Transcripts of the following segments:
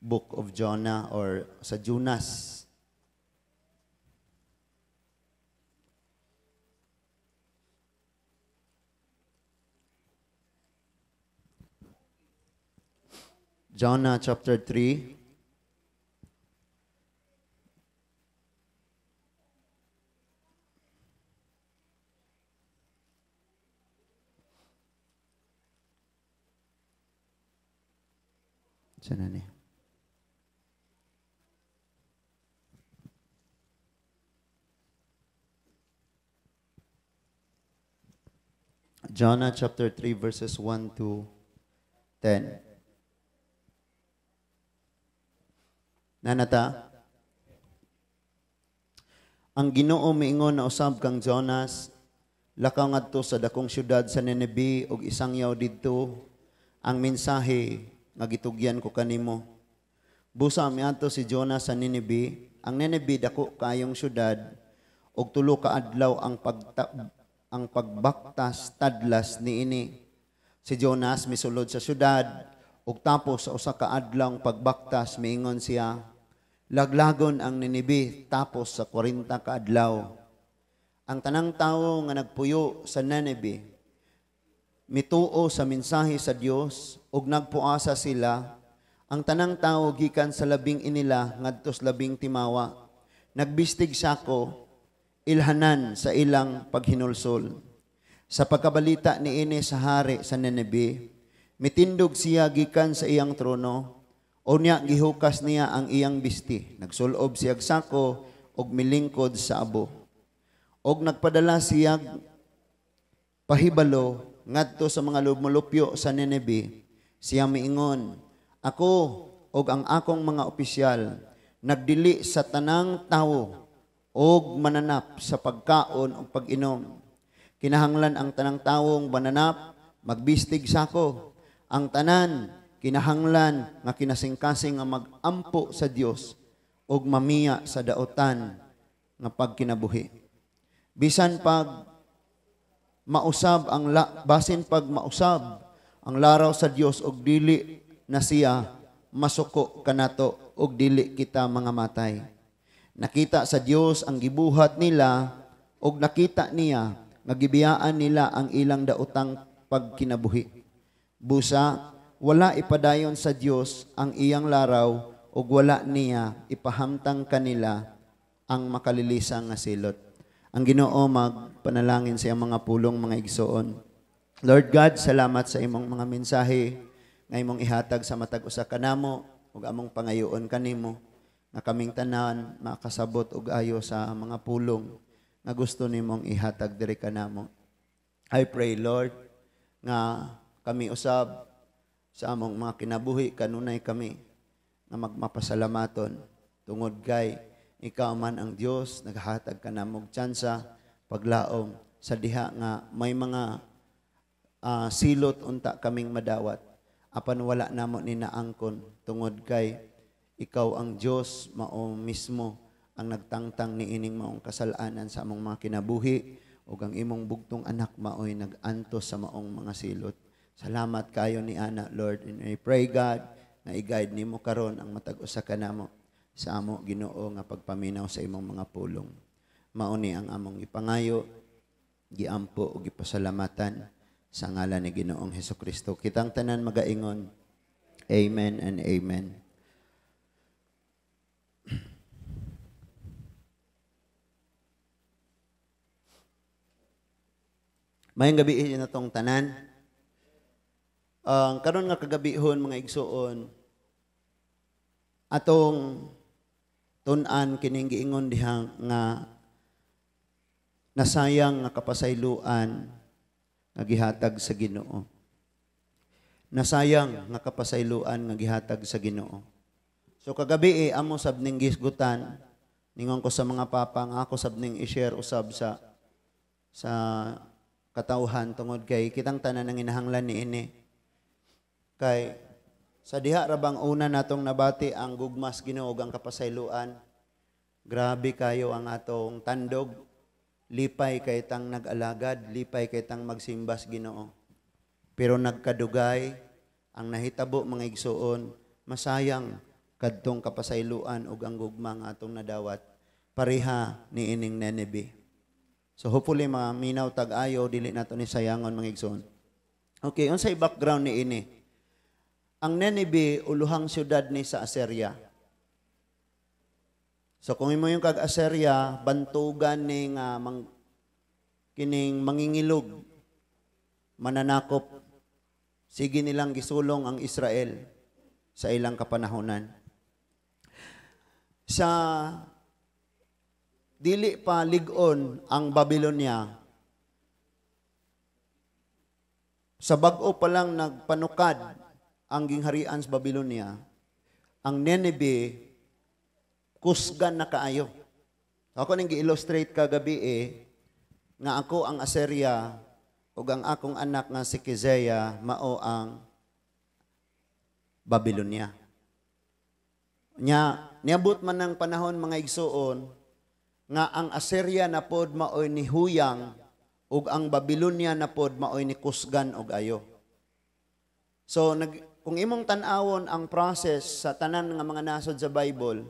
Book of Jonah or sa Jonas. Jonah chapter 3. Sana ni? Jonah chapter 3 verses 1 to 10. Nanata? Ang Ginoo miingon na usab kang Jonas, lakaw ngadto sa dakong syudad sa Nineve ug isangyaw didto ang mensahe nga gitugyan ko kanimo. Busa miadto si Jonas sa Nineve. Ang Nineve dako kaayong syudad ug 3 ka adlaw ang pagbaktas tadlas niini. Si Jonas misulod sa syudad ug tapos sa usa ka adlaw ang pagbaktas miingon siya, laglagon ang Nineve tapos sa 40 ka adlaw. Ang tanang tawo nga nagpuyo sa Nineve mituo sa mensahe sa Dios ug nagpuasa sila. Ang tanang tawo gikan sa labing inila ngadto sa labing timawa, nagbistig sako ilhanan sa ilang paghinulsol. Sa pagkabalita niini sa hari sa Nineve, mitindog siya gikan sa iyang trono, unya gihukas niya ang iyang bisti. Nagsulob siya sako og milingkod sa abo. Og nagpadala siya pahibalo ngadto sa mga lumulupyo sa Nineve. Siya miingon, ako og ang akong mga opisyal nagdili sa tanang tawo og mananap sa pagkaon o pag-inom. Kinahanglan ang tanang tawong mananap, magbistig sako. Ang tanan kinahanglan nga kinasingkasing nga magampo sa Dios og mamiya sa daotan nga pagkinabuhi. Bisan pag mausab ang basin pag mausab ang laraw sa Dios og dili na siya masuko kanato og dili kita mga matay. Nakita sa Dios ang gibuhat nila og nakita niya nga gibiyaan nila ang ilang daotang pagkinabuhi. Busa wala ipadayon sa Dios ang iyang laraw og wala niya ipahamtang kanila ang makalilisang nga silot. Ang Ginoo magpanalangin sa iyang mga pulong, mga igsoon. Lord God, salamat sa imong mga mensahe nga imong ihatag sa matag usa kanamo ug among pangayoon kanimo nga kaming tanan makasabot og ayo sa mga pulong nga gusto nimong ihatag diri kanamo. I pray, Lord, nga kami usab sa among mga kinabuhi kanunay kami nga magmapasalamaton tungod kay ikaw man ang Dios, naghatag ka namog tsansa paglaom sa diha nga may mga silot unta kaming madawat apan wala namo ni naangkon tungod kay ikaw ang Dios mao mismo ang nagtangtang niining maong kasalanan sa among mga kinabuhi ug ang imong bugtong anak maoy nag-antos sa maong mga silot. Salamat kayo ni Ana, Lord, and I pray, God, na i-guide nimo karon ang matag usa kanamo sa amo Ginoo nga pagpaminaw sa imong mga pulong. Mao ni ang among gipangayo, giampo ug gipasalamatan sa ngalan ni Ginoong Hesukristo. Kitang tanan magaingon, amen and amen. Mayong gabi na tong tanan. Ang karon nga kagabihon mga igsuon, atong tun-an kining giingon diha nga nasayang nga kapasayloan nga gihatag sa Ginoo. Nasayang nga kapasayloan nga gihatag sa Ginoo. So kagabi amo sab ning gisgutan, ningon ko sa mga papa nga ako sab ning i-share usab sa katawhan tungod kay kitang tanan ang inahanglan niini. Kay sa diha ra bang una natong nabati ang gugmas Ginoo ug ang kapasayloan. Grabe kayo ang atong tandog. Lipay kay tang nag-alagad, lipay kay tang magsimbas Ginoo. Pero nagkadugay ang nahitabo mga igsuon, masayang Kadtong kapasayloan ug ang gugma nga atong nadawat pareha ni ining Nineveh. So hopefully maminaw tag ayo, dili nato ni sayangon, mga igsoon. Okay, unsay background ni ini? Ang Nineveh, uluhang syudad ni sa Assyria. So kung imo yung kag Assyria, bantugan ni nga kining mangingilog, mananakop, sige nilang gisulong ang Israel sa ilang kapanahonan. Sa dili pa lig-on ang Babylonia, sa bag-o pa lang nagpanukad ang gingharian sa Babylonia, ang Nineveh kusgan na kaayo. Ako ning gi-illustrate kagabi eh, nga ako ang Assyria ug ang akong anak nga si Keziah mao ang Babylonia. Nya niabot man ang panahon, mga igsuon, nga ang Assyria na pod maoy ni huyang ug ang Babylonia na pod maoy ni kusgan og ayo. So kung imong tan-awon ang process sa tanan nga mga nasod sa Bible,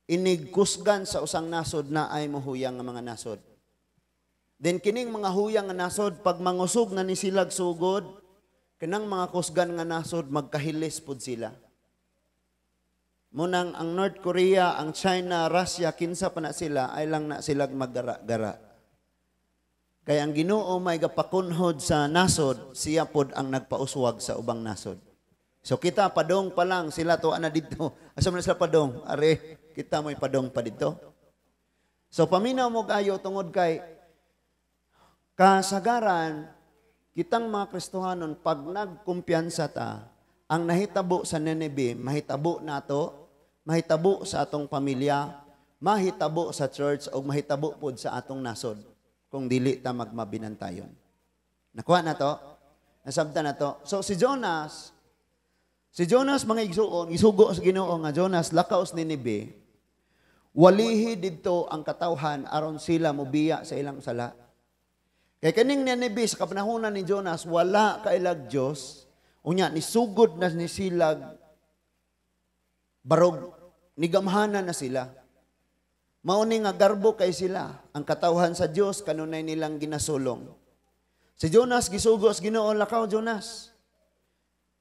inig kusgan sa usang nasod na ay mohuyang nga mga nasod. Then kining mga huyang nga nasod, pag mangusog na ni silag sugod, kanang mga kusgan nga nasod magkahilis pud sila. Munang ang North Korea, ang China, Russia, kinsa pa na sila, ay lang na silag maggara-gara. Kaya ang Ginoo may gapakunhod sa nasod, siya pod ang nagpauswag sa ubang nasod. So kita padong pa lang, sila tuwa na dito. Asa man sila padong? Are, kita mo'y padong pa dito. So paminaw mo kayo tungod kay kasagaran, kitang mga Kristohanon, pag nagkumpiyansa ta, ang nahitabo sa Nineveh, mahitabo nato, mahitabo sa atong pamilya, mahitabo sa church, o mahitabo pod sa atong nasod, kung dili ta magmabinantayon. Nakuha na to? Nasabta na to? So si Jonas, mga igsuon, isugo sa Ginoo nga Jonas, lakaw sa Nineveh, walihi didto ang katawhan aron sila mobiya sa ilang sala. Kay kaning Nineveh sa kapanahonan ni Jonas, wala kailag Dios. Unya nisugod na ni silag barog, nigamhanan na sila. Mao ni nga garbo kay sila ang katawhan sa Dios kanunay nilang ginasulong. Si Jonas gisugo sa Ginoo, lakaw Jonas.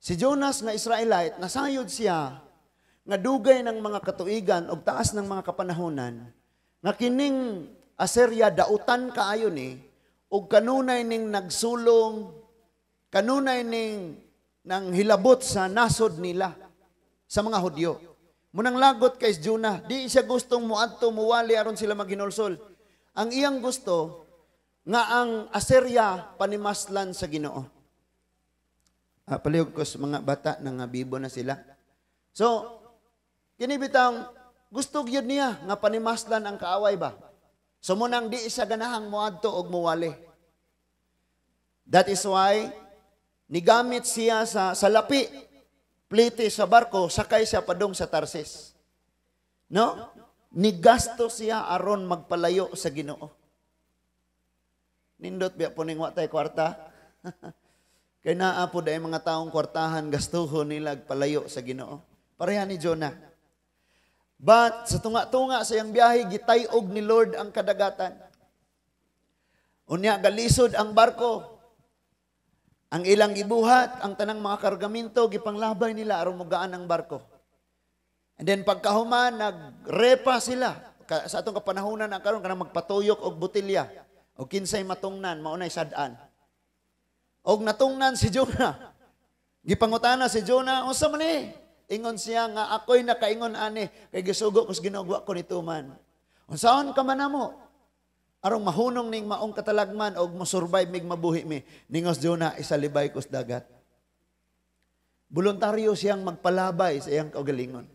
Si Jonas nga Israelite, nasayod siya nga dugay ng mga katuigan og taas ng mga kapanahonan nga kining Assyria dautan kaayo ni og kanunay ning nagsulong, kanunay ning nang hilabot sa nasod nila sa mga Hudyo. Munang lagot kay Jonah, di siya gustong muadto muwali aron sila maghinulsol. Ang iyang gusto nga ang Assyria panimaslan sa Ginoo. Palihog ko sa mga bata na nga bibo na sila. So, kini bitang gusto gyud niya nga panimaslan ang kaaway ba. So munang di siya ganahang muadto og muwali. That is why nigamit siya sa salapi, plite sa barko, sakay siya padung sa Tarsis. No? Nigasto siya aron magpalayo sa Ginoo. Nindot biya po ning wa tay kwarta. Kay naa po dahil mga taong kwartahan gastuhon nila palayo sa Ginoo. Pareha ni Jonah. But sa tunga-tunga sa iyang biyahe, gitay-og ni Lord ang kadagatan. Unya galisod ang barko. Ang ilang gibuhat, ang tanang mga kargaminto, gipanglabay nila aron mugaan ang barko. And then pagkahuman, nagrepa sila. Sa atong kapanahonan ang karon kanang magpatuyok og botelya. Og kinsay matungnan, maunay sad-an. Og natungnan si Jonah. Gipangutana si Jonah, unsa man ni? Ingon siya nga ako'y nakaingon ani kay gisugo ko sa Ginoo ko nituman. Unsaon ka man namo? Arong mahunong ning maong katalagman og mo-survive mig mabuhi mi. Ningos Jonah, isalibay ko sa dagat. Voluntaryo siyang magpalabay sa iyang kaugalingon.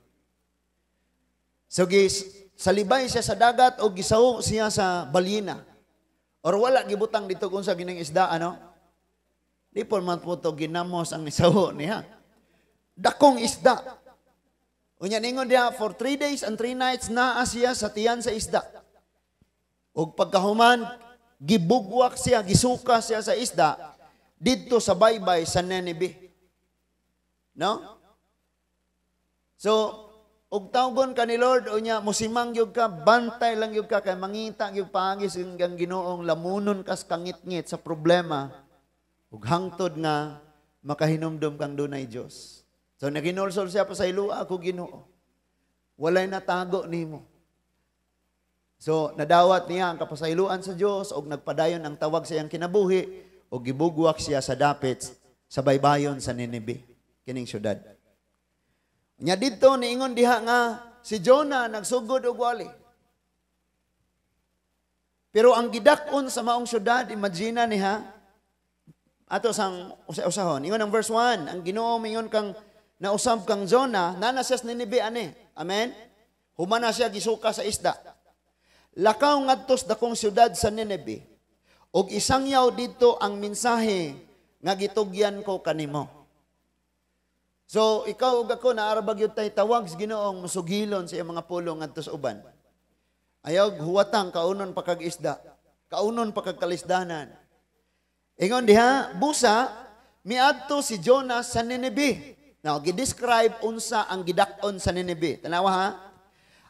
So salibay siya sa dagat o gisawo siya sa balyena. Or wala gibutang dito kung sa gining isda, ano? Di po man po to ginamos ang isawo niya. Dakong isda. Unya ningon diha for 3 days and 3 nights naa siya sa tiyan sa isda. Og pagkahuman gibugwak siya, gisuka siya sa isda didto sa baybay sa Nineveh. No? So Ug tawgon ka ni Lord unya mosimang gyud ka, bantay lang gyud ka kay mangita gyud paagi sa ang Ginoong lamunon kas kangitngit sa problema ug hangtod nga makahinumdom kang dunay Dios. So naginulsol siya, "Pasayloa ako, Ginoo. Walay natago nimo." So nadawat niya ang kapasayloan sa Dios ug nagpadayon ang tawag sa iyang kinabuhi ug gibugwak siya sa dapit sa baybayon sa Nineveh, kining syudad. Nya didto niingon diha nga si Jonah nagsugod og wali. Pero ang gidak-on sa maong syudad, imagine niha, ato sang usa-usahon. Ingon ang verse 1, ang Ginoo mingon kang nausab kang Jonah, nana siya sa Nineveh ani. Amen? Humana siya gisuka sa isda. "Lakaw ngadto sa dakong syudad sa Nineveh, ug isangyaw didto ang mensahe nga gitugyan ko kanimo." So, ikaw ug ako, naa ra ba gyud tay tawag sa Ginoong musugilon sa iyang mga pulong ngadto sa uban? Ayaw huwatang kaunon pa kag isda, kaunon pa kag kalisdanan. Ingon diha, busa miadto si Jonas sa Nineveh. Now, gi-describe unsa ang gidak-on sa Nineveh. Tanawa ha.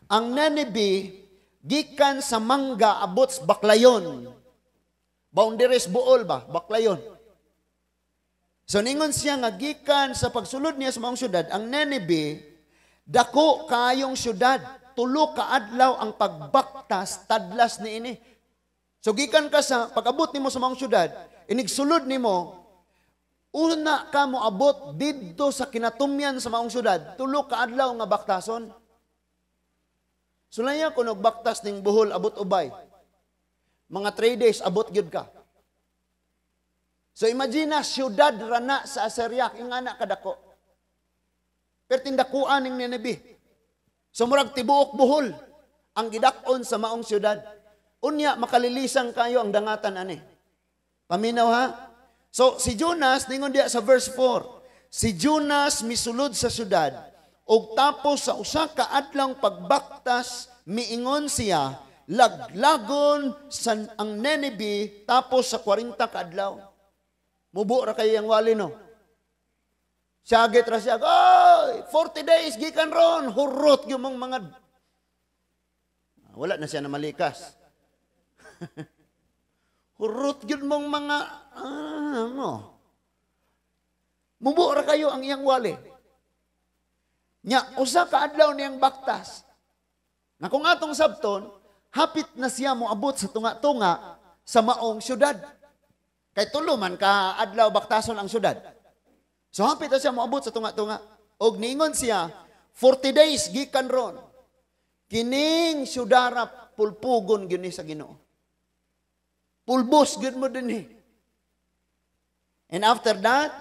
Ang Nineveh gikan sa Mangga abot sa Baclayon. Boundaries Bool ba? Baclayon. So ningon siya nga gikan sa pagsulod niya sa maong syudad, ang Nineveh dako kayong syudad, 3 ka adlaw ang pagbaktas tadlas niini. So gikan ka sa pag-abot nimo sa maong syudad, inigsulod nimo, una ka mo abot didto sa kinatumyan sa maong syudad, 3 ka adlaw nga baktason. Sulaya kung baktas ning Bohol abot Ubay. Mga 3 days abot gyud ka. So imagine na, syudad rana sa Assyria, ingana kadako. Pero tindakuan ning Nineveh. So murag tibuok Bohol ang gidak-on sa maong syudad. Unya makalilisang kayo ang dangatan ani. Paminaw ha. So si Jonas, ningon diya sa verse 4, si Jonas misulod sa syudad ug tapos sa usa ka adlawng pagbaktas miingon siya, laglagon sa ang Nineveh tapos sa 40 ka adlaw. Mubo ra kay ang wali, no? Syagit ra siya, "Oy, 40 days gikan ron, hurot yung mga." Wala na siya na malikas. "Hurot gyud mong mga ano." Mubo ra kayo ang iyang wali. Nya usa ka adlaw niyang baktas. Na kung atong sabton, hapit na siya moabot sa tunga-tunga sa maong syudad. Kay 3 man ka adlaw baktason ang syudad. So hapit na siya moabot sa tunga-tunga. Og niingon siya, "40 days gikan ron. Kining syudara pulpugon gyud ni sa Ginoo. Pulbos gyud mo dinhi." And after that,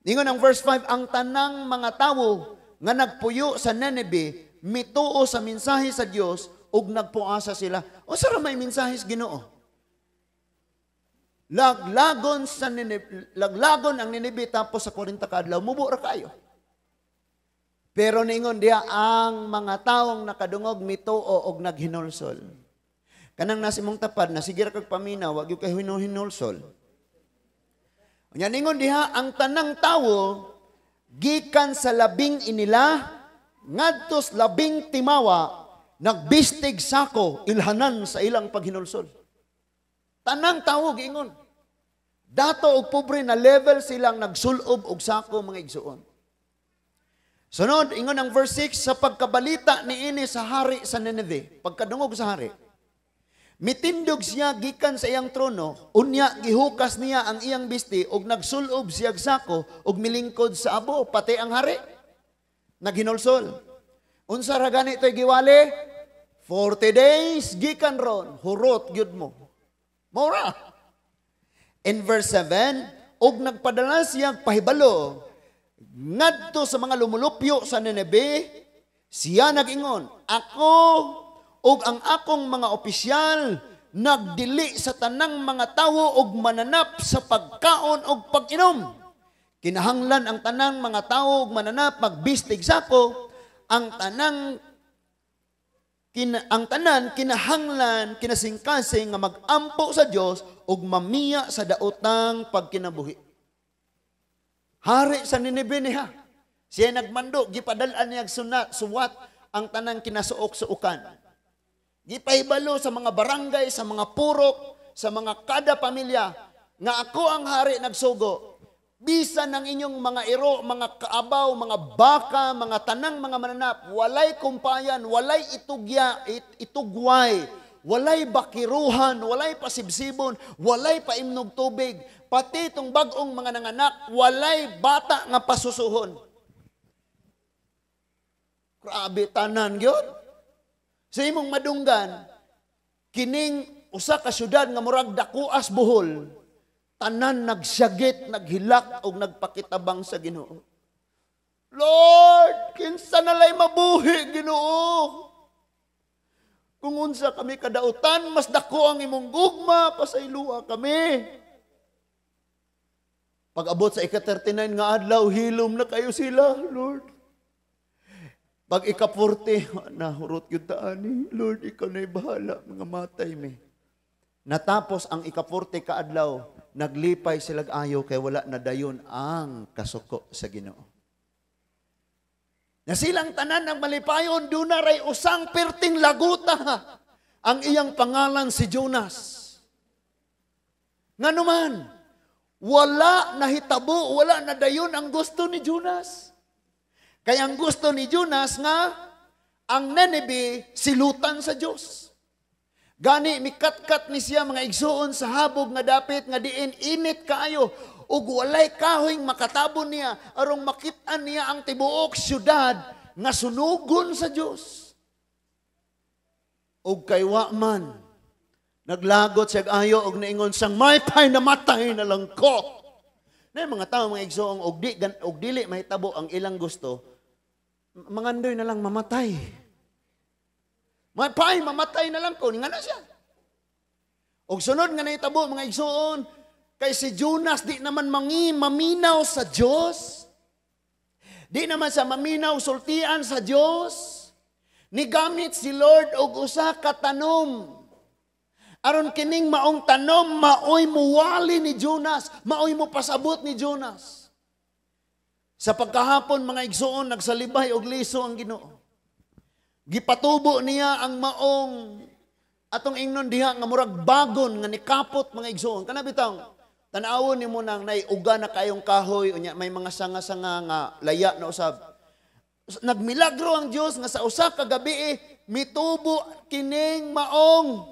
ningon ang verse 5, ang tanang mga tawo nga nagpuyo sa Nineveh mituo sa mensahe sa Dios ug nagpuasa sila. Unsa ra may mensahe sa Ginoo? Laglagon sa Nineveh, laglagon ang Nineveh tapos sa 40 ka adlaw, mubo ra kayo. Pero ningon diha, ang mga taong nakadungog mituo og naghinulsol. Kanang nasa imong tapad na sige ra kag paminaw, wag gyud kay hinulsol. Unya ningon diha, ang tanang tawo gikan sa labing inila ngadto sa labing timawa nagbistig sako ilhanan sa ilang paghinulsol. Tanang tawo giingon. Dato og pobre na level silang nagsulob og sako, mga igsuon. Sunod, ingon ang verse 6, sa pagkabalita niini sa hari sa Nineveh, pagkadungog sa hari, mitindog siya gikan sa iyang trono, unya gihukas niya ang iyang bisti ug nagsulob siya sako ug milingkod sa abo, pati ang hari naghinulsol. Unsa ra gani to'y giwali? "40 days gikan ron, hurot gyud mo." Mora. In verse 7, ug nagpadala siya pahibalo ngadto sa mga lumulupyo sa Nineveh, siya nag-ingon, "Ako ug ang akong mga opisyal nagdili sa tanang mga tawo ug mananap sa pagkaon ug pag-inom. Kinahanglan ang tanang mga tawo ug mananap magbistig sako, ang tanan kinahanglan kinasingkasing nga magampo sa Dios ug mamiya sa daotang pagkinabuhi." Hari sa Nineveh niya. Siya nagmando, gipadal-an niya sunat, suwat ang tanang kinasuok-suokan. Gipahibalo sa mga barangay, sa mga purok, sa mga kada pamilya, nga ako ang hari nagsugo. Bisan ang inyong mga iro, mga kaabaw, mga baka, mga tanang mga mananap, walay kumpayan, walay itugya, itugway, walay bakiruhan, walay pasibsibon, walay paimnog tubig, pati itong bag-ong mga nanganak, walay bata nga pasusuhon. Grabe tanan gyud. Sa imong madunggan, kining usa ka syudad nga murag dakuas Bohol, tanan nagsyagit, naghilak og nagpakitabang sa Ginoo. Lord, kinsa na lay mabuhi, Ginoo? Kung unsa kami kadautan, mas dako ang imong gugma, pasaylua kami. Pag abot sa ika-39 nga adlaw, hilom na kayo sila, Lord. Pag ika-40, nahurot gyud ta ani, Lord, ikaw na'y bahala, mga matay mi. Natapos ang ika-40 ka adlaw, naglipay sila ayo kay wala na dayon ang kasuko sa Ginoo. Na silang tanan ng malipayon, duna ray usang perting laguta. Ang iyang pangalan si Jonas. Nganuman, wala nahitabo, wala na dayon ang gusto ni Jonas. Kaya ang gusto ni Jonas nga, ang Nineveh silutan sa Diyos. Gani, mikatkat ni siya, mga igsuon, sa habog nga dapit nga diin init kaayo ug walay kahoy makatabon niya aron makit-an niya ang tibuok syudad nga sunugon sa Dios. Ug kay wa man naglagot siya ayo og niingon sang maypay namatay na lang ko. Na mga tao, mga igsoong, og di og dili mahitabo ang ilang gusto, mangandoy na lang mamatay. Maypay mamatay na lang ko, nga na siya. Og sunod nga nahitabo, mga igsoon, kay si Jonas di naman maminaw sa Dios. Di naman sa maminaw sultian sa Dios. Nigamit si Lord og usa ka tanom. Aron kining maong tanom maoy muwali ni Jonas, maoy mo pasabot ni Jonas. Sa pagkahapon, mga igsoon, nagsalibay og liso ang Ginoo. Gipatubo niya ang maong atong ingnon diha nga murag bagon nga nikapot, mga igsoon. Kana bitang tan-awon nimo nang naiuga na kayong kahoy, unya may mga sanga-sanga nga laya na usab. Nagmilagro ang Dios nga sa usa ka gabi mitubo kining maong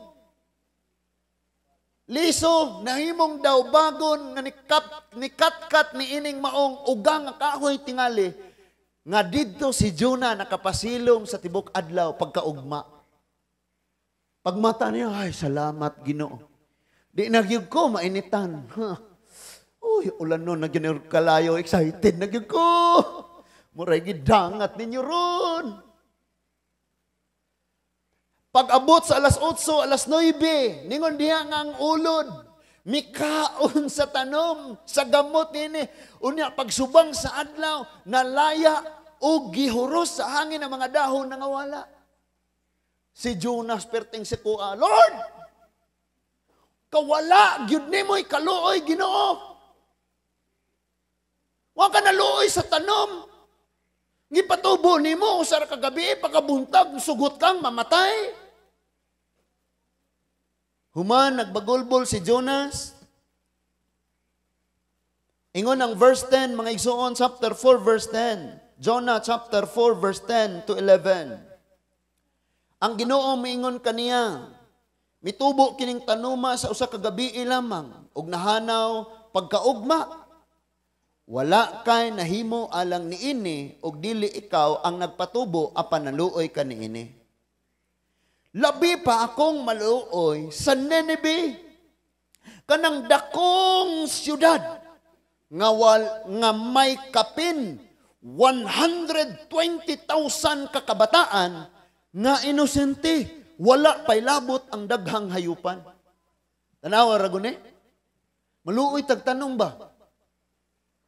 liso, nahimong daw bagon nga nikatkat ni ining maong uga nga kahoy tingali nga didto si Jonah nakapasilong sa tibok adlaw pagkaugma. Pagmata niya, "Ay, salamat, Ginoo. Di na gyud ko mainitan. Huh. Uy, ulan no, nagyan kalayo, excited na gyud ko. Muray gidangat ninyo ron." Pag-abot sa alas 8, alas 9, ningon diha nga ang ulod, mikaon sa tanom, sa gamot nini. Unya, pagsubang sa adlaw, nalaya o gihuros sa hangin ang mga dahon na wala. Si Jonas perting si kuha, "Lord, kawala, gyud nimo'y kaluoy, Ginoo. Wa ka naluoy sa tanom. Gipatubo nimo usa ra ka gabi, pagkabuntag sugot kang mamatay." Human nagbagulbol si Jonas. Ingon ang verse 10, mga igsoon, chapter 4 verse 10. Jonah chapter 4 verse 10 to 11. Ang Ginoo miingon kaniya, "Mitubo kining tanuma sa usa ka gabi lamang ug nahanaw pagkaugma. Wala kay nahimo alang niini ug dili ikaw ang nagpatubo apan naluoy ka niini. Labi pa akong maluoy sa Nineveh, kanang dakong syudad nga may kapin 120,000 ka kabataan nga inosente, wala pa'y labot ang daghang hayupan." Tanawa ra guni. Maluoy tagtanong ba?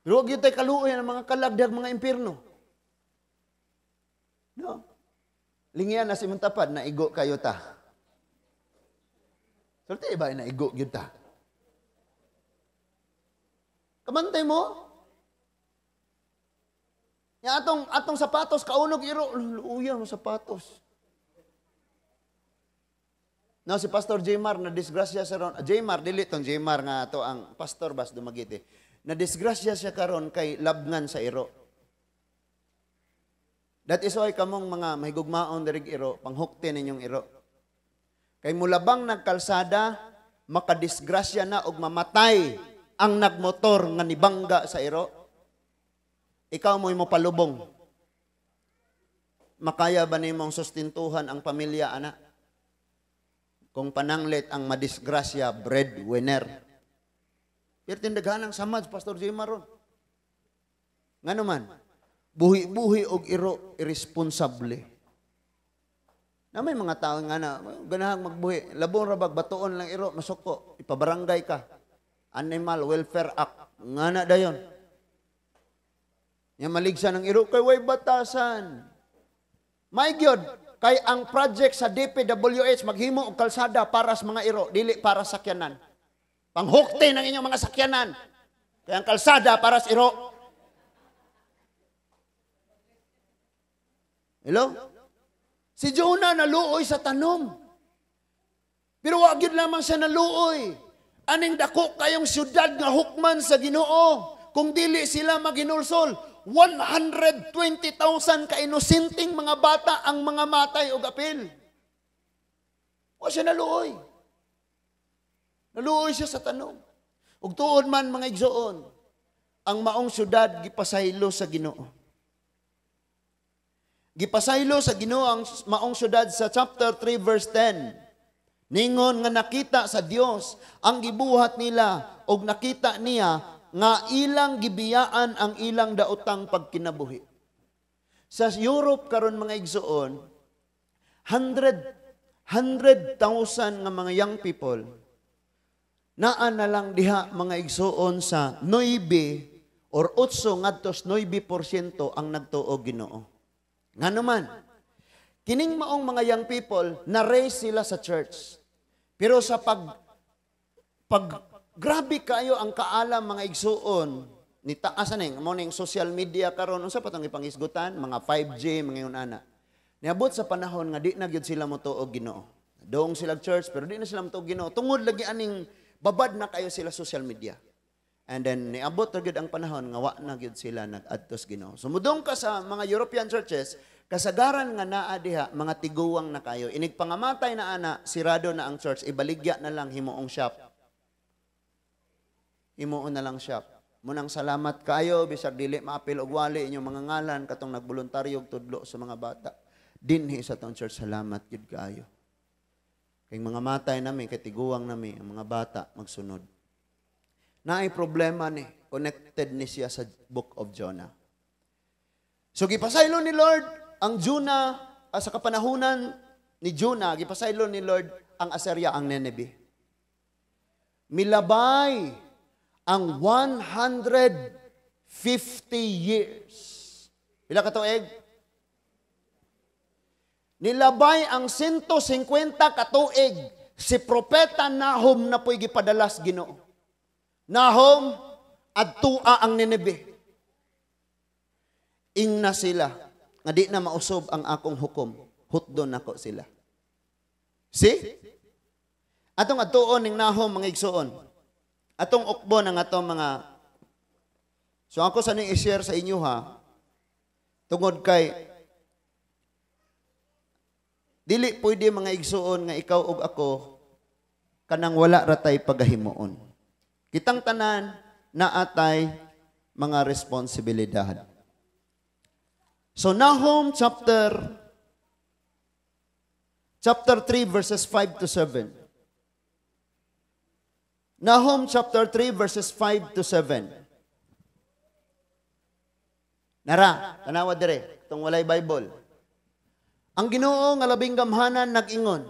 Pero wag yun tayo kaluoy ang mga kalagdag mga impierno. No? Lingyan na si Muntapad, naigo kayo ta. Sulti ba, naigo yun ta? Kamantay mo? Ya atong sapatos kaunog iro, luya mo sapatos. No, si Pastor Jmar na disgrasya sa ron. Jmar, dili tong Jmar nga ato ang pastor bas Dumaguete. Na disgrasya siya karon kay labngan sa iro. That is why kamong mga mahigugmaon dirig iro, panghukti ninyong iro. Kay mulabang nagkalsada, makadisgrasya na og mamatay ang nagmotor nga nibangga sa iro. Ikaw mo'y mo palubong. Makaya ba nimong sustentuhan ang pamilya, ana? Kung pananglit ang madisgrasya, breadwinner. Pero tindaghan ang samad, Pastor J. Maron. Nga naman, buhi-buhi og iro, irresponsable. Na may mga tao nga na, ganahang magbuhi. Labong rabag, batuon lang iro, masuko, ipabarangay ka. Animal Welfare Act. Nga na dayon. Nga maligsa ng iro, kay way batasan. May gyud, kay ang project sa DPWH maghimo og kalsada para sa mga iro, dili para sa sakyanan. Panghukti ng inyong mga sakyanan. Kaya ang kalsada para sa iro. Hello? Si Jonah naluoy sa tanom. Pero wag yun lamang siya naluoy. Aning dako kayong syudad nga hukman sa Ginoo. Kung dili sila maginulsol, 120,000 ka-inosenting mga bata ang mga matay og apil. Wa siya naluoy. Naluoy siya sa tanom. Ug tuod man mga igsoon, ang maong syudad gipasaylo sa Ginoo. Gipasaylo sa Ginoo ang maong syudad sa chapter 3 verse 10. Ningon nga nakita sa Dios ang gibuhat nila og nakita niya nga ilang gibiyaan ang ilang daotang pagkinabuhi. Sa Europe karon mga igsoon, 100,000 nga mga young people naa na lang diha mga igsoon sa 9 or 8 ngadto 9% ang nagtuo Ginoo. Ngano man, kining maong mga young people na-raise sila sa church. Pero sa pag grabe kayo ang kaalam mga igsuon ni taas aning mo ning social media karon, unsa pa tong ipangisgutan mga 5G mga yun ana. Niabot sa panahon nga di na gyud sila motuo Ginoo. Doong sila church pero di na sila motuo Ginoo tungod lagi aning babad na kayo sila social media. And then niabot ra gyud ang panahon nga wa na gyud sila nag-adtos Ginoo. So mudong ka sa mga European churches, kasagaran nga naa diha mga tiguang na kayo. Inig pangamatay na ana, sirado na ang church, ibaligya na lang himuong shop. Himuon na lang shop. Munang salamat kayo bisag dili maapil og wali inyong mga ngalan katong nagboluntaryo og tudlo sa mga bata. Dinhi sa tong church, salamat gyud kaayo. Kay mga matay nami, kay tiguang nami, ang mga bata magsunod. Naay problema ni, connected ni siya sa book of Jonah. So gipasaylo ni Lord ang Jonah, sa kapanahunan ni Jonah, gipasaylo ni Lord ang Assyria, ang Nineveh. Milabay ang 150 years. Pila ka tuig? Nilabay ang 150 katuig si Propeta Nahum na po'y gipadalas Ginoo. Nahum, adtua ang Nineveh. Ingna sila, nga di na mausob ang akong hukom, hutdon nako sila. See? Atong adtuon ning Nahum mga igsuon. Atong ukbon ang atong mga. So ako sa ning i-share sa inyo ha, tungod kay dili pwede mga igsuon nga ikaw ug ako kanang wala ratay pagahimuon. Kitang tanan naatay mga responsibilidad. So Nahum chapter 3 verses 5 to 7. Nahum chapter 3 verses 5 to 7. Nara, tanawa dire, itong walay Bible. Ang Ginoo nga labing gamhanan nag-ingon,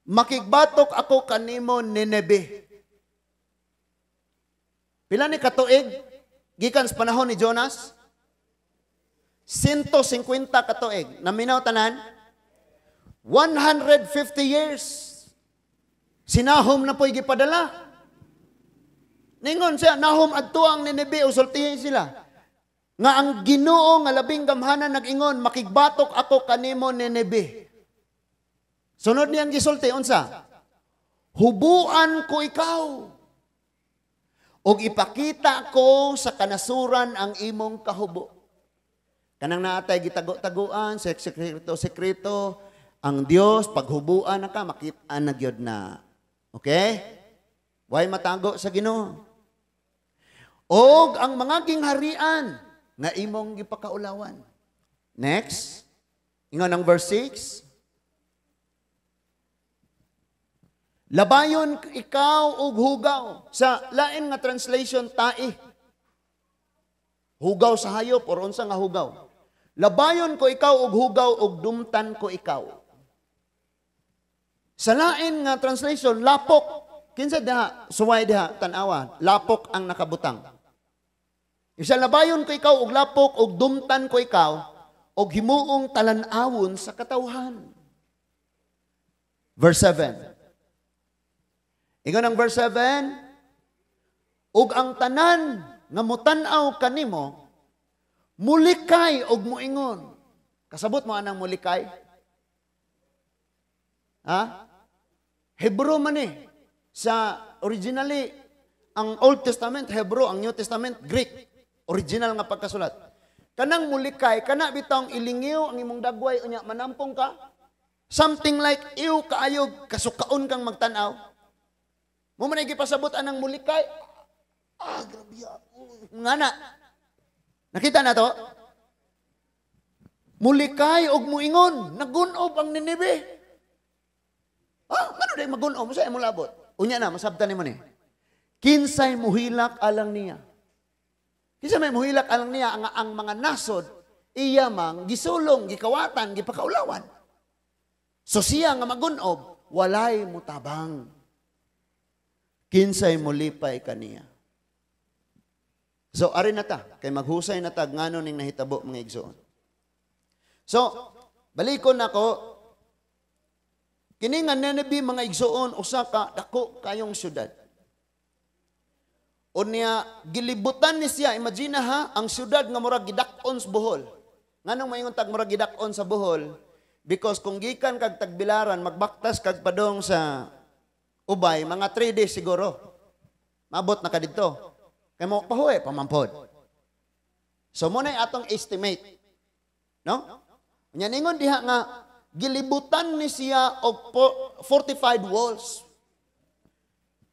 makigbatok ako kanimo Nineveh. Pila ni katuig gikan sa panahon ni Jonas? 150 katuig. Naminaw tanan? 150 years. Si Nahum na po'y gipadala. Ningon siya, Nahum adto ang Nineveh, usultihin sila. Nga ang Ginoo nga labing gamhanan nag-ingon, "Makigbatok ako kanimo, Nineveh." Sunod niyang gisulti unsa? "Hubuan ko ikaw. Ug ipakita ko sa kanasuran ang imong kahubo." Kanang naatay gitago-taguan, sekreto sekreto, ang Dios paghubuan na ka, makita na gyud na. Okay? Way matago sa Ginoo. Og ang mga gingharian nga imong gipakaulawan. Next. Ingon ang verse 6. "Labayon ikaw og hugaw." Sa lain nga translation, tai. Hugaw sa hayop or unsa nga hugaw. "Labayon ko ikaw og hugaw og dumtan ko ikaw." Sa lain nga translation, lapok. Kinsa diha, suway diha, tan-awa, lapok ang nakabutang. Isa, "Labayon ko ikaw og lapok og dumtan ko ikaw og himuong talan-awon sa katawhan." Verse 7. Ingon ang verse 7, "Ug ang tanan nga mutan-aw kanimo mulikay og muingon." Kasabot mo anang mulikay? Ha? Hebrew man eh. Sa originally, ang Old Testament, Hebrew, ang New Testament, Greek. Original nga pagkasulat. Kanang mulikay, kana bitong ilingiw ang imong dagway, unya manampong ka. Something like, iw kaayog, kasukaon kang magtanaw. Mo man ay gipasabot anang mulikay. Ah, grabe. Nga na. Nakita na to? Mulikay og muingon, nagunob ang Nineveh. Ah, ngano day magunob sa imong labot? Unya na masabtan nimo ni. Kinsay muhilak alang niya? Kinsa may muhilak alang niya ang mga nasod iya mang gisulong, gikawatan, gipakaulawan? So siya nga magunob, walay mutabang. Kinsay mulipay kaniya? So ari na ta, kay maghusay na ta ngano ning nahitabo, mga igsoon. So, balikon nako kini nga Nineveh, mga igsoon, usa ka dako kayong syudad. Unya gilibutan ni siya, imagine ha, ang syudad nga murag gidak-on sa Bohol. Nganong maingon tag murag gidak-on sa Bohol? Because kung gikan kag Tagbilaran, magbaktas kag padong sa Ubay, mga 3 days siguro. Mabot na ka didto. Kay mo pahuwi, pamampod. So mo na atong estimate. No? Nya ningon diha nga gilibutan ni siya og fortified walls.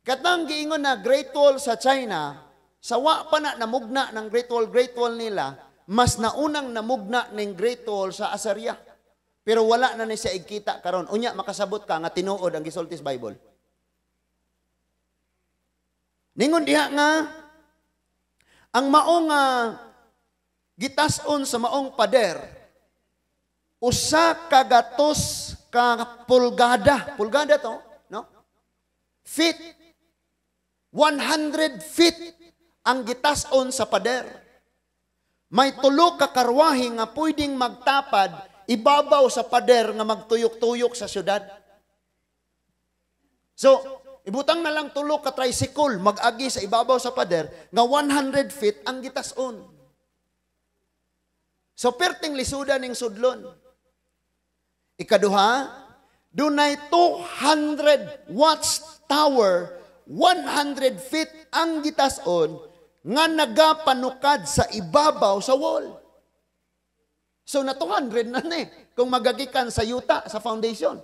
Katang giingon na Great Wall sa China, sa wa pa na namugna ng Great Wall nila, mas naunang namugna ng Great Wall sa Assyria. Pero wala na ni siya igkita karon. Unya makasabot ka nga tinuod ang gisulti sa Bible. Ningon diha nga ang maong gitas-on sa maong pader 100 ka pulgada. Pulgada to, no? Feet. 100 feet ang gitas-on sa pader. May tulo ka karwahe nga pwedeng magtapad ibabaw sa pader nga magtuyok-tuyok sa syudad. So, ibutang na lang tulo ka tricycle mag-agi sa ibabaw sa pader nga 100 feet ang gitason. So, perting lisuda ning sudlon. Ikaduha, dunay 200 watch tower, 100 feet ang gitason nga nagapanukad sa ibabaw sa wall. So na 200 na ni kung magagikan sa yuta, sa foundation.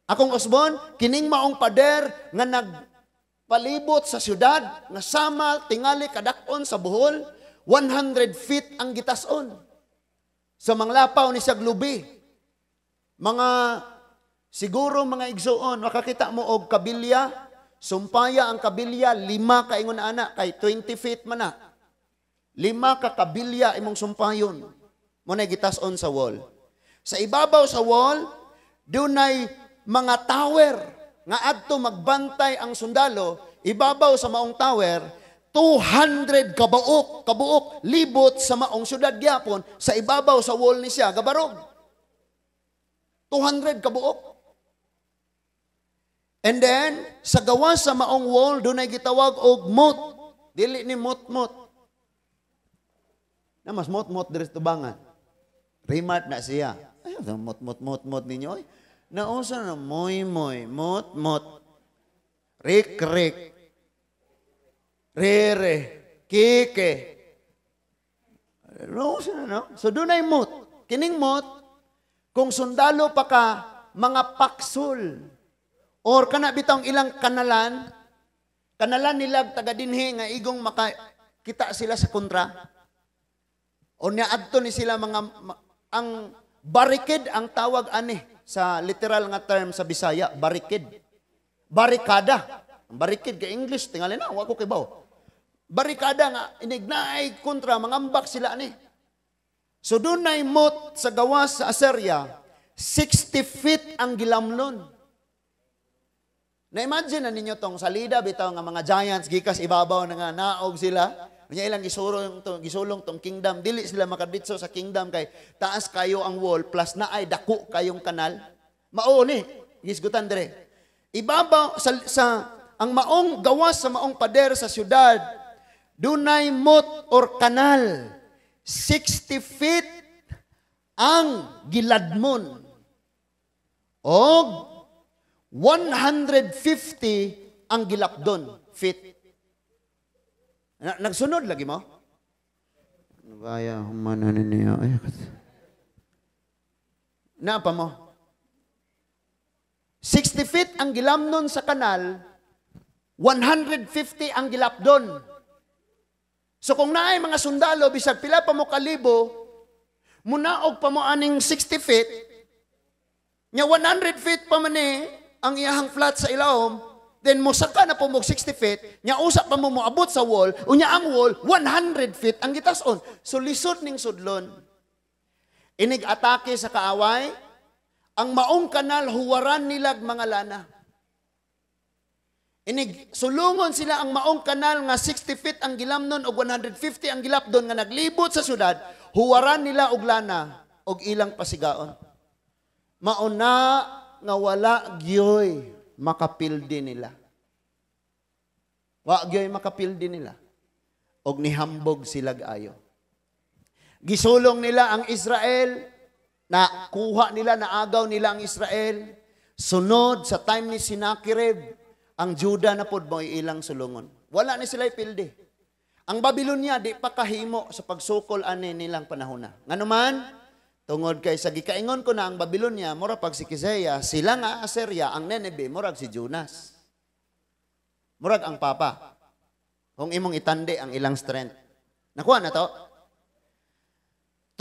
Akong usbon, kining maong pader nga nagpalibot sa syudad, nga sama tingali kadak-on sa Bohol, 100 feet ang gitason. Sa manglapaw ni sa glubi. Mga siguro, mga igsuon, makakita mo og kabilya, sumpaya ang kabilya, lima ka ingon ana kay 20 feet man na. Lima ka kabilya imong sumpayon. Mo na gitason sa wall. Sa ibabaw sa wall, dunay mga tower nga adto magbantay ang sundalo, ibabaw sa maong tower, 200 kabuok libot sa maong syudad gyapon sa ibabaw sa wall ni siya gabarog. 200 kabuok. And then sa gawas sa maong wall, dunay gitawag og moat. Dili ni mot-mot. Na mas mot-mot diri sa tubangan. Remart na siya. Ay, mot-mot-mot-mot ninyo. Oy. Nausa na moy moy, mot mot. Rik rik. Rere, kike. Nausa na, no? So dunay moat. Kining moat, kung sundalo pa ka, mga paksol. Or kana bitong ilang kanalan, kanalan nila taga dinhi nga igong maka kita sila sa kontra. O niya adto ni sila mga ang barricade ang tawag ani sa literal nga term sa Bisaya, barricade. Barikada. Ang barricade kay English tingali na wa ko kibaw. Barikada nga inignaay kontra mangambak sila ani. So dunay moat sa gawas sa Assyria, 60 feet ang gilamlon. Na-imagine na ninyo tong salida bitaw nga mga giants gikas ibabaw na nga naog sila. Unya ilang gisulong tong gisulong tong kingdom, dili sila makaditso sa kingdom kay taas kayo ang wall plus naay dako kayong kanal. Mao ni gisgutan dire. Ibabaw sa ang maong gawas sa maong pader sa syudad, dunay moat or kanal 60 feet ang giladmon. Og 150 ang gilapdon feet. Nagsunod lagi mo? Gaya humana ninyo. Ay, na pa mo. 60 feet ang gilamnon sa kanal, 150 ang gilapdon. So kung naay mga sundalo, bisag pila pa mo kalibo, munaog pa mo aning 60 feet, nya 100 feet pa man eh, ang iyahang flat sa ilawom, then mosaka na po mo 60 feet, nya usa pa mo moabot sa wall, unya ang wall, 100 feet ang gitason. So lisod ning sudlon. Inig atake sa kaaway, ang maong kanal huwaran nilag mga lana. Inig sulungon sila ang maong kanal nga 60 feet ang gilamnon og 150 ang gilapdon nga naglibot sa syudad, huwaran nila og lana og ilang pasigaon. Mauna nga wala gyoy makapildi nila. Wa gyoy makapildi nila. Og nihambog sila ayo. Gisulong nila ang Israel, na kuha nila, naagaw nila ang Israel. Sunod sa time ni Sennacherib, ang Juda na pod mo'y ilang sulungon. Wala ni sila ipildi. Ang Babylonia di pa kahimo sa pagsukol ani nilang panahona. Nganuman, tungod kay sa gikaingon ko na ang Babylonia, mura pag si Kizeya, sila nga Assyria, ang Nineveh, murag si Jonas. Murag ang Papa. Kung imong itandi ang ilang strength. Nakuha na to?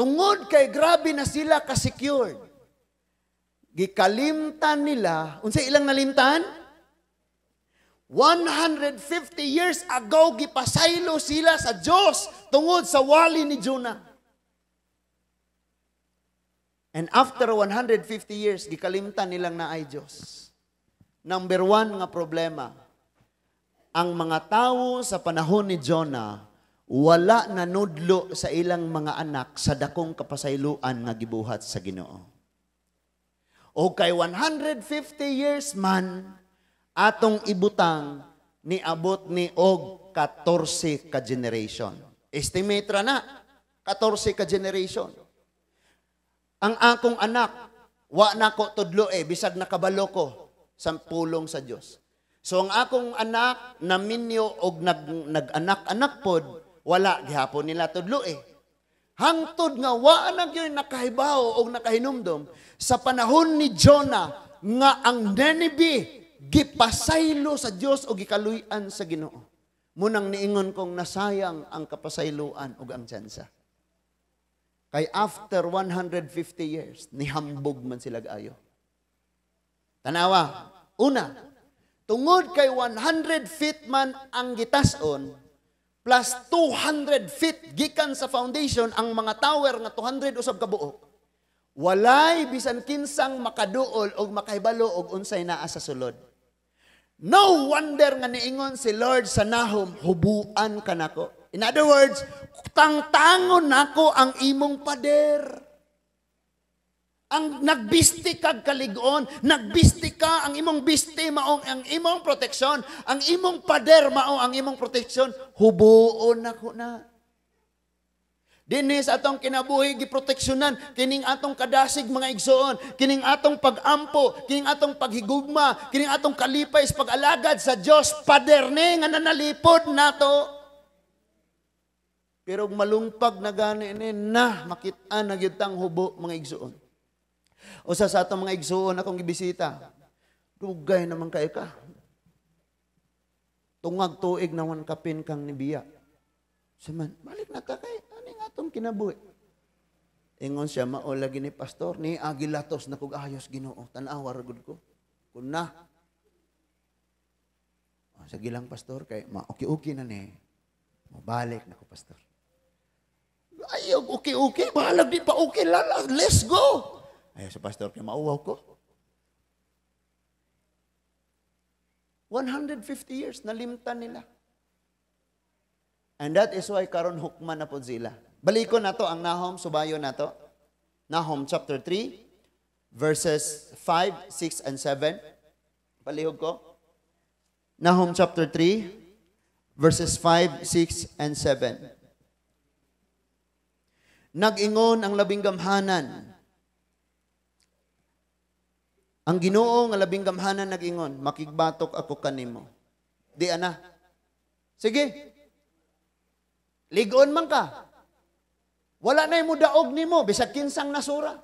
Tungod kay grabe na sila ka-secured. Gikalimtan nila, unsa ilang nalimtan? 150 years ago, gipasaylo sila sa Diyos tungod sa wali ni Jonah. And after 150 years, gikalimtan nilang naay Diyos. Number one nga problema, ang mga tao sa panahon ni Jonah, wala nanudlo sa ilang mga anak sa dakong kapasayloan nga gibuhat sa Ginoo. O kay 150 years man, atong ibutang niabot ni og 14 ka generation. Estimate ra na, 14 ka generation. Ang akong anak, wa na ko tudlo eh, bisag nakabalo ko sa pulong sa Dios. So ang akong anak naminyo og nag-anak-anak pod, wala gihapon nila tudlo eh. Hangtod nga wa na gyud nakahibaw og nakahinumdom sa panahon ni Jonah nga ang Nineveh gipasaylo sa Dios o gikaluy-an sa Ginoo. Munang niingon kong nasayang ang kapasayloan ug ang tsansa. Kay after 150 years, nihambog man sila ayo. Tanawa, una, tungod kay 100 feet man ang gitason, plus 200 feet gikan sa foundation ang mga tower nga 200 usab kabuok. Walay bisan kinsang makaduol og makahibalo og unsay naa sa sulod. No wonder nga niingon si Lord sa Nahum, hubuan ka nako. In other words, tangtangon nako ang imong pader. Ang nagbisti kag kalig-on, nagbisti ka, ang imong bisti mao ang imong proteksyon, ang imong pader mao ang imong proteksyon, hubuon nako na. Dinhi sa atong kinabuhi giproteksyonan kining atong kadasig, mga igsoon, kining atong pagampo, kining atong paghigugma, kining atong kalipay sa pag-alagad sa Dios, pader ni nga nanalipod nato. Pero malungpag na gani ni na makit-an na gyud tang hubo, mga igsoon. Usa sa atong mga igsoon akong gibisita. Dugay naman kay ka. Tungag tuig na wan kapin kang nibiya. Saman, balik na ta kay ani nga atong kinabuhi. Ingon siya, mao lagi ni pastor, ni agilatos na kog ayos Ginoo, tan-awa ra gud ko. Kun na. Oh, sige lang, pastor, kay ma-okay-okay na ni. Mobalik na ko, pastor. Ay, okay-okay, bahalag di pa okay, lala, let's go. Ay, sa pastor, kay mauwaw ko. 150 years, nalimtan nila. And that is why karon hukman na po sila. Balikon na to ang Nahum, subayo na to. Nahum chapter 3, verses 5, 6, and 7. Palihog ko. Nahum chapter 3, verses 5, 6, and 7. Nag-ingon ang labing gamhanan. Ang Ginoo nga labing gamhanan nag-ingon, makigbatok ako kanimo. Di ana. Sige. Ligon man ka. Wala na mo daog nimo bisag kinsang nasura.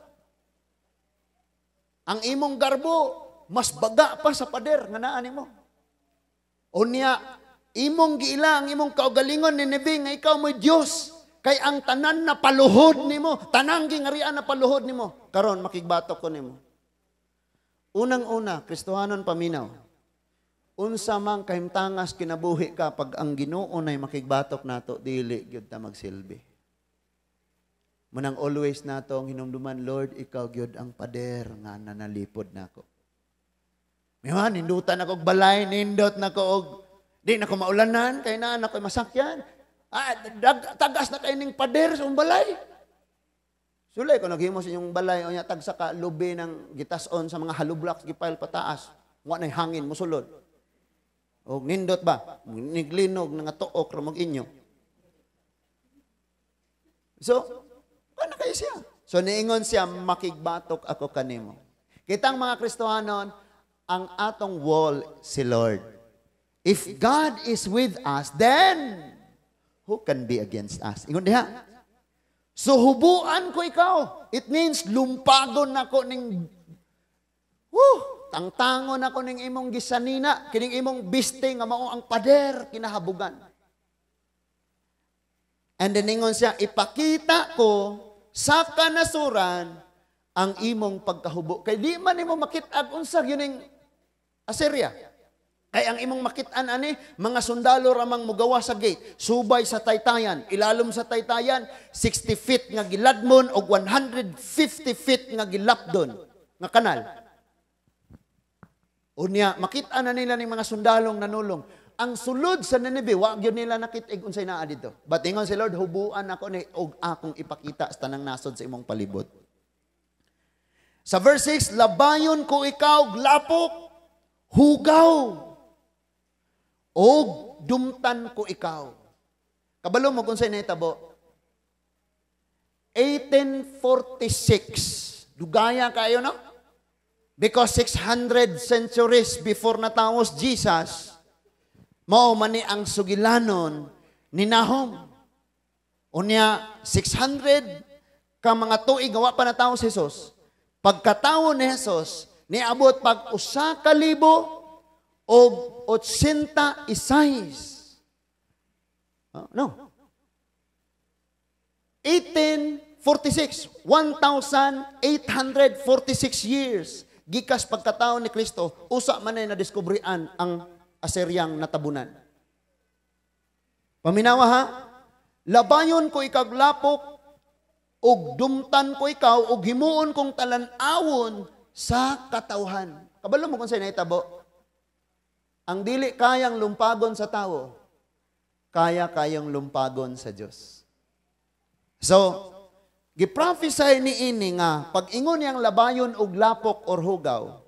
Ang imong garbo mas baga pa sa pader nga naa nimo. Unya imong giila ang imong kaugalingon ni Nineveh nga ikaw mo'y Dios, kay ang tanan na paluhod nimo, tanang gingarian na paluhod nimo. Karon makigbatok ko nimo. Unang-una, Kristohanon paminaw. Unsa man kahimtangas kinabuhi ka pag ang Ginoo nay makigbatok nato, dili gyud ta magsilbi. Munang always nato ang hinumduman, Lord, ikaw gyud ang pader nga nanalipod nako. Miwan, nindutan ako og balay, nindot nako og di nako maulanan kay naa nako masakyan. Ah, tagas na kay ning pader sa balay. Sulay ko naghimo sa inyong balay unya tagsa ka lubi ng gitason sa mga hollow blocks gipile pataas. Wa nay hangin mosulod. Og nindot ba? Niglinog nga tuok ra mag inyo. So, ano kayo siya? So niingon siya, makigbatok ako kanimo. Kitang mga Kristohanon, ang atong wall si Lord. If God is with us, then who can be against us? Ingon diha. So hubuan ko ikaw. It means lumpagon nako ning woo, tangtangon ako ning imong gisanina, kining imong biste nga mao ang pader kinahabugan. And then ingon siya, ipakita ko sa kanasuran ang imong pagkahubo. Kay di man nimo makit-ag unsa gyud ning Assyria. Kay ang imong makit-an ani, mga sundalo ramang mugawa sa gate, subay sa taytayan, ilalom sa taytayan, 60 feet nga giladmon og 150 feet nga gilapdon nga kanal. Unya, makit-an na nila ning mga sundalong nanulong. Ang sulod sa Nineveh, wa gyud nila nakit-ig unsay naa didto. But ingon si Lord, hubuan ako ni og akong ipakita sa tanang nasod sa imong palibot. Sa verse 6, labayon ko ikaw lapok, hugaw, og dumtan ko ikaw. Kabalo mo kung sa'yo nahitabo? 1846. Dugaya kayo, no? Because 600 centuries before natawos Jesus, mao man ni ang sugilanon ni Nahum. Unya, 600 ka mga tuig gawa pa natawo si Jesus. Pagkatawo ni Jesus, niabot pag 1086. No. 1846, 1,846 years gikas pagkatao ni Kristo, usa man ay nadiskubrian ang Asyriang natabunan. Paminawa ha? Labayon ko ikaglapok, ug dumtan ko ikaw, ug himuon kong talan-awon sa katawhan. Kabalo mo kung sa'yo nahitabo? Ang dili kayang lumpagon sa tao, kaya kayang lumpagon sa Diyos. So, giprophesy ni ini nga, pag ingon niyang labayon og lapok or hugaw,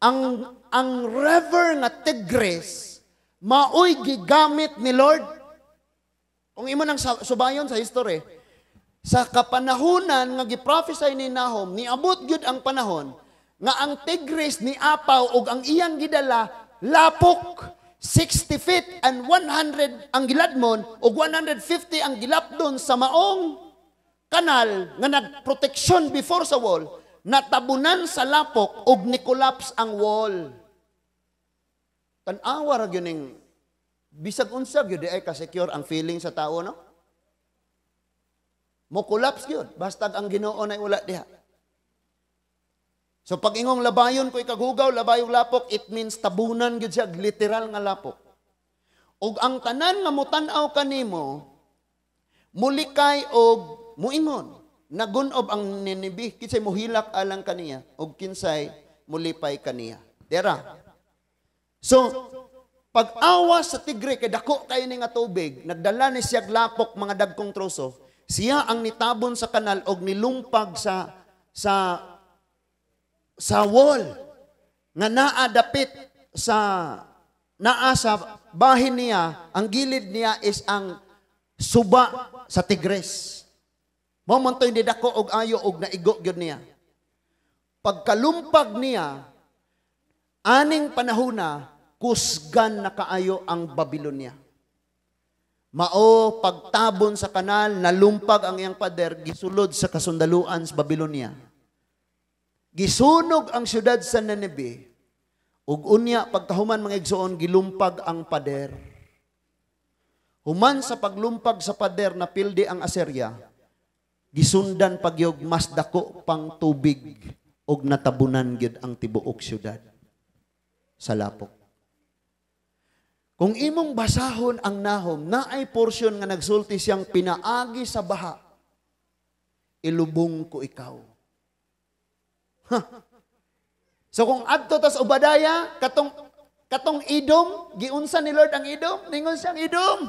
ang river nga Tigris, maoy gigamit ni Lord. Kung imo nang subayon sa history, Sa kapanahunan nga gi-prophesy ni Nahum, niabot gyud ang panahon nga ang Tigris ni apaw og ang iyang gidala lapok, 60 feet and 100 ang giladmon ug 150 ang gilapdon sa maong kanal nga nagproteksyon before sa wall, natabunan sa lapok ug ni-collapse ang wall. Tan-awa ra gyud ning bisag unsa gyud ay ka-secure ang feeling sa tao, no? Mo collapse gyud bastag ang Ginoo nay wala diha. So pag ingong labayon ko ikaghugaw, labayong lapok, it means tabunan gyud siya literal nga lapok. Ug ang tanan nga mutan-aw kanimo, mulikay og muingon, nagunob ang Nineveh, kinsay muhilak alang kaniya ug kinsay mulipay kaniya. Dera. So pag-awas sa Tigre kay dako kayo ni nga tubig, nagdala ni siya lapok mga dagkong troso, siya ang nitabon sa kanal og nilumpag sa wall nga naa dapit sa naa sa bahin niya, ang gilid niya is ang suba sa Tigres. Mao man to'y nidako og ayo og naigo gyud niya. Pagkalumpag niya, aning panahona, kusgan na kaayo ang Babylonia. Mao pagtabon sa kanal, nalumpag ang iyang pader, gisulod sa kasundaluan sa Babylonia. Gisunog ang syudad sa Nineveh, ug unya pagkahuman, mga igsoon, gilumpag ang pader. Human sa paglumpag sa pader, napildi ang Assyria, gisundan pagyog mas dako pang tubig ug natabunan gyud ang tibuok syudad sa lapok. Kung imong basahon ang Nahum, naay portion nga nagsulti siyang pinaagi sa baha, ilubong ko ikaw. Huh. So kung adto tas Obadiah, katong katong Edom, giunsa ni Lord ang Edom, ningon siyang Edom,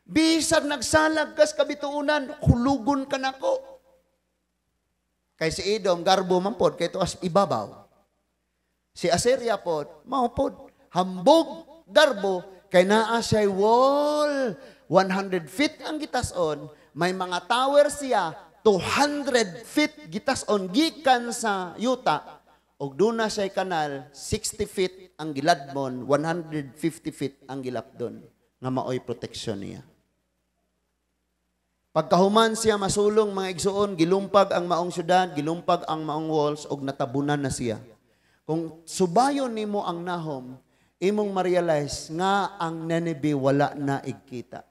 bisag nagsalag kas kabituonan, hulugon ka nako. Kay si Edom, garbo man pod, kay tuas ibabaw. Si Assyria pod, mao pod, hambog garbo, kay naa siya'y wall, 100 feet ang gitason, may mga tower siya, 200 feet gitason gikan sa yuta, ug duna siya'y kanal, 60 feet ang giladmon, 150 feet ang gilapdon, nga maoy proteksyon niya. Pagkahuman siya masulong, mga igsuon, gilumpag ang maong syudad, gilumpag ang maong walls, ug natabunan na siya. Kung subayon nimo ang Nahum, imong ma-realize nga ang Nineveh wala na igkita.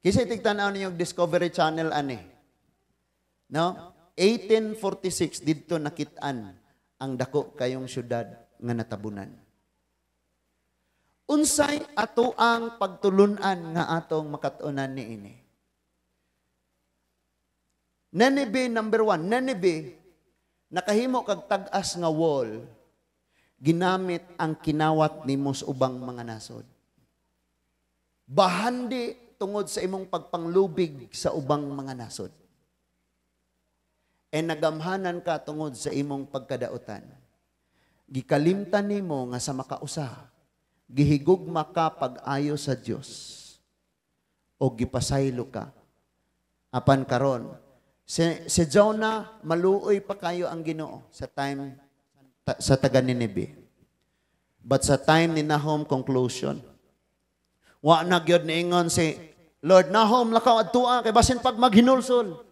Kasi tigtan-aw ninyo Discovery Channel ani. No? 1846 didto nakit-an ang dako kayong syudad nga natabunan. Unsay ato ang pagtulunan nga atong makat-unan niini? Nineveh, number one, Nineveh, nakahimo kag tag-as nga wall, ginamit ang kinawat nimo sa ubang mga nasod. Bahandi tungod sa imong pagpanglubig sa ubang mga nasod. E nagamhanan ka tungod sa imong pagkadautan. Gikalimtan nimo nga sa makausa, gihigugma ka pag-ayo sa Dios o gipasaylo ka. Apan karon, si Jonah, maluoy pa kayo ang Ginoo sa time sa taga Nineveh. But sa time ni Nahum, conclusion. Wa na gyud niingon si Lord, "Nahum, lakaw adtua kay basin pag maghinulsol."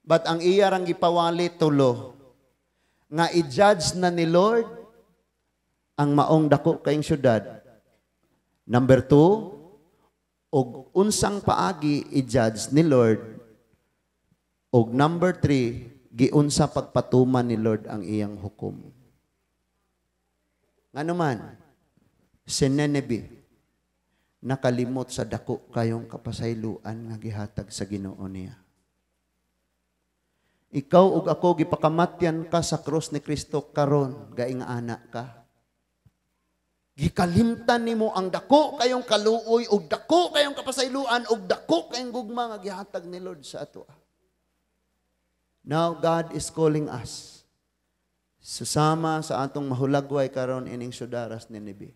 But ang iya rang gipawali tulo nga i-judge na ni Lord ang maong dako kayong syudad. Number two, og unsang paagi i-judge ni Lord. Og number three, giunsa pagpatuman ni Lord ang iyang hukom. Ngano man, si Nineveh nakalimot sa dako kayong kapasayloan nga gihatag sa Ginoo niya. Ikaw ug ako, gipakamatyan ka sa krus ni Kristo karon, gaing ana ka. Gikalimtan nimo ang dako kayong kaluoy ug dako kayong kapasayloan ug dako kayong gugma nga gihatag ni Lord sa ato. Now God is calling us. Susama sa atong mahulagway karon ining syudaras ni Nineveh.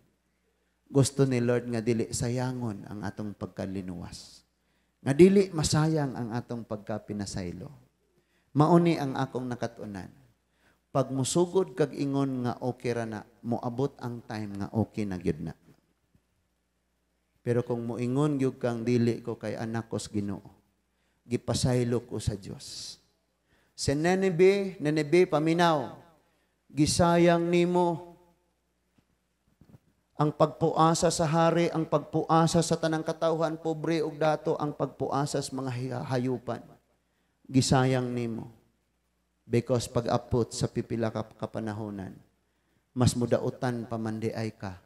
Gusto ni Lord nga dili sayangon ang atong pagkalinuwas. Nga dili masayang ang atong pagkapinasaylo. Mauni ang akong nakatunan. Pag musugod kag ingon nga okay ra na, moabot ang time nga okay na gyud na. Pero kung moingon gyud kang dili ko kay anak ko sa Ginoo, gipasaylo ko sa Dios. Sa Nineveh, Nineveh paminaw, gisayang nimo ang pagpuasa sa hari, ang pagpuasa sa tanang katawhan, pobre ug dato, ang pagpuasa sa mga hayupan. Gisayang nimo. Because pag-apot sa pipila ka kapanahonan, mas mudautan pa man diay ka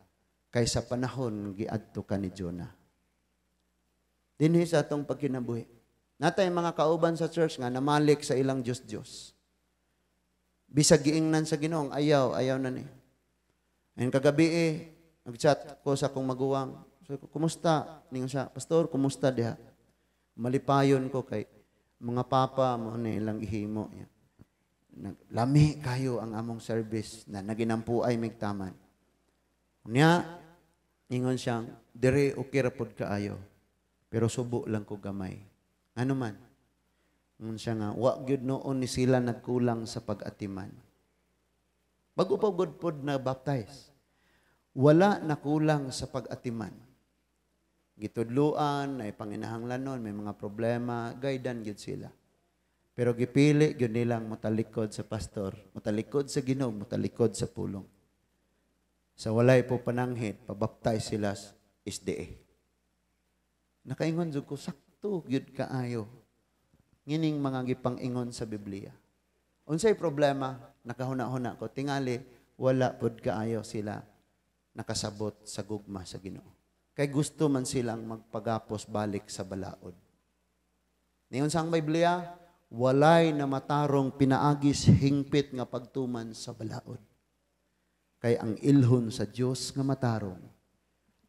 kaysa panahon giadto ka ni Jonah. Dinhi sa atong pagkinabuhi. Natay mga kauban sa church nga namalik sa ilang Diyos-Diyos. Bisag giingnan sa Ginoo, ayaw, ayaw na ni. And kagabi eh, nag-chat ko sa akong maguwang. So, "Kumusta?" Ningon siya, "Pastor, kumusta diha?" Malipayon ko kay mga papa mo ni ilang gihimo. Lami kayo ang among service na naginampuay migtaman. Nya, ingon siyang, "Dire okay ra pod kaayo. Pero subo lang ko gamay." Ano man? Ingon siya nga, wa gyud noon ni sila nagkulang sa pag-atiman. Bago pa gud pod na baptize. Wala nakulang sa pag-atiman. Gitudluan, ay panginahanglanon, may mga problema, guidean gyud sila. Pero gipili gyud nilang motalikod sa pastor, motalikod sa Ginoo, motalikod sa pulong. Sa walay po pananghit, pabaptize sila sa SDA. Nakaingon jud ko, sakto gyud kaayo ngining mga gipang-ingon sa Biblia. Unsay problema? Nakahuna-huna ko, tingali wala pud kaayo sila nakasabot sa gugma sa Ginoo. Kay gusto man silang magpagapos balik sa balaod. Niyon sa ang Biblia, walay na matarong pinaagis hingpit nga pagtuman sa balaod. Kay ang ilhon sa Dios nga matarong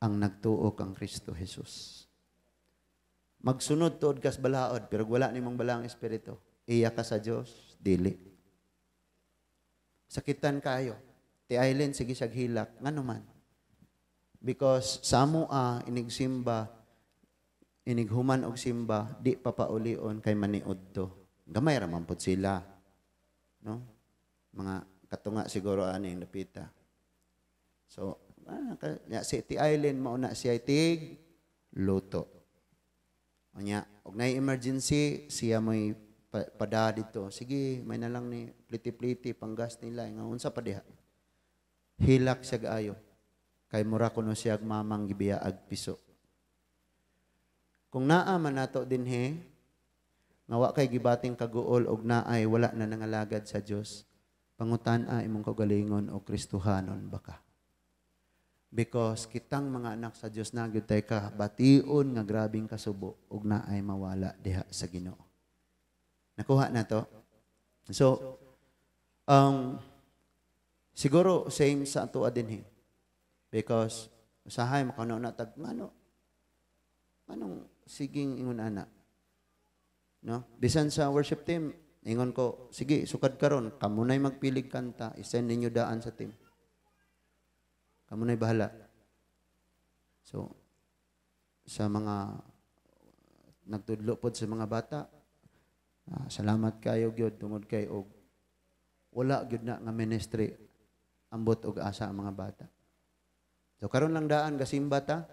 ang nagtuo kang Kristo Jesus. Magsunod tuod kas balaod, pero wala nimong balaang espiritu. Iya ka sa Dios, dili. Sakitan kayo. Ti Aileen, sige siyag hilak. Ngano man? Because sa amoa, inig simba, inig human og simba, di pa paulion kay maniud to. Gamay ra man pud sila. No? Mga katunga siguro ani ang napita. So, ya, si Ti Aileen mauna siya tig luto. Unya, og nay emergency, siya may pada dito. Sige, may na lang ni pliti-pliti panggas nila nga unsa pa diha. Hilak siya gaayo. Kay mura kuno siya mamang gibiyaag piso. Kung naa man nato dinhi nga wa kay gibating kaguol og naay wala na nangalagad sa Dios, pangutan-a imong kaugalingon o Kristohanon ba ka? Because kitang mga anak sa Dios na gyud tay ka bation nga grabing kasubo og naay mawala diha sa Ginoo. Nakuha na to? So, siguro same sa ato dinhi. Because usahay makano na tag ngano anong siging ingon ana. No? Bisan sa worship team, ingon ko, "Sige, sukad karon, kamo na'y magpilig kanta, isend ninyo daan sa team. Kamo na'y bahala." So, sa mga nagtudlo pod sa mga bata, salamat kayo gyud tungod kay og wala gyud na nga ministry ambot og asa ang mga bata. So karon lang daan gasimba ta.